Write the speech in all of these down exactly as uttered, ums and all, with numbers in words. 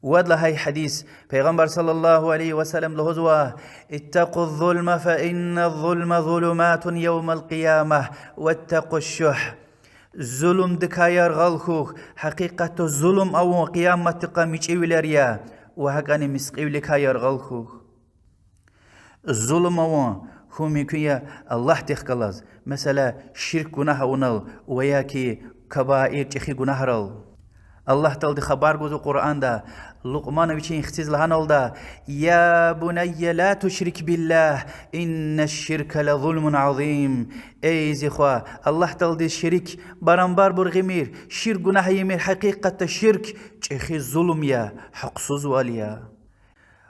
Вад лагьай гьадис, Пайгъамбар صلى الله عليه وسلم лугьузва: اتقوا الظلم فإن الظلم ظلمات يوم القيامة واتقوا الشح. Зулумдикай яргъал хьухь, гьакъикъатда зулум авун къияматдин къан мичӀивилер я, ва гьакӀани мискьивиликай яргъал хьухь. Зулум авун хьун мумкин я Аллагьдихъ галаз, месела, ширк гунагь авунал ва яки кабаир, чӀехи гунагьрал. Аллагь Таалади хабар гузва Къуръанда, Лукьман вичин хциз лагьаналда: يا بني لا تشرك بالله إن الشرك لظلم عظيم. Эй зи хва, Аллагь Тааладиз шерик, барамбарбур гъимир, ширк гунагь ийимир, гьакъикъатда ширк чӀехи зулум я, гьахъсузвал я.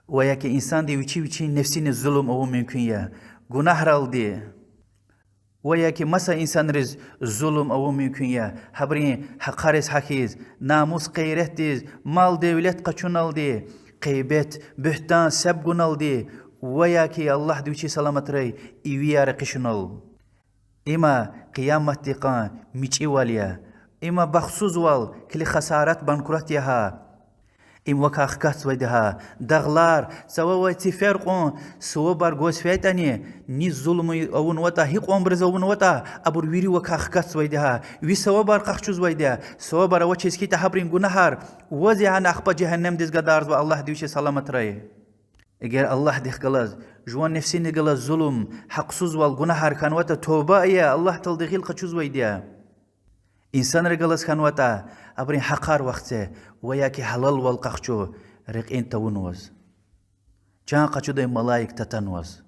Ва яки инсанди вичи вичин нефсиниз зулум авун мумкин я, гунагьралди. Ва яки маса инсанриз зулум авун мумкин я, гьабурун гьахъариз гьахьиз, намус-гъейратдиз, мал-девлет къачуналди, гъибет, буьгьтан, себ гуналди, ва яки Аллагьди вичи саламатрай ивияр экъичунал. Има къияматдин къан мичӀивал я. Има бахтсузвал, килиг, хасарат, банкрот я гьа. Им вакай хкатзавайди гьа. Дагълар, цававай цифер кьван сувабар гваз фейитӀани, низ зулум авунватӀа, гьикьванбуруз авунватӀа, абур вири вакай хкатзавайди гьа. Ви савабар къахчузвайди я. Савабар авачиз хьайитӀа, гьабурун гунагьар ваз ягъана ахпа жегьеннемдиз гадарзава, Аллагьди вичи саламатрай. Эгер Аллагьдихъ галаз, жуван нефсини галаз зулум, гьахъсузвал, гунагьар хьанватӀа, туба ая, Аллагь Таалади гъил къачузвайди я. Инсанри галаз хьанватӀа, абурун гьахъар вахце, ва яки гьалалвал къахчу, рекьин тавунваз, чан къачудай малаик татанваз.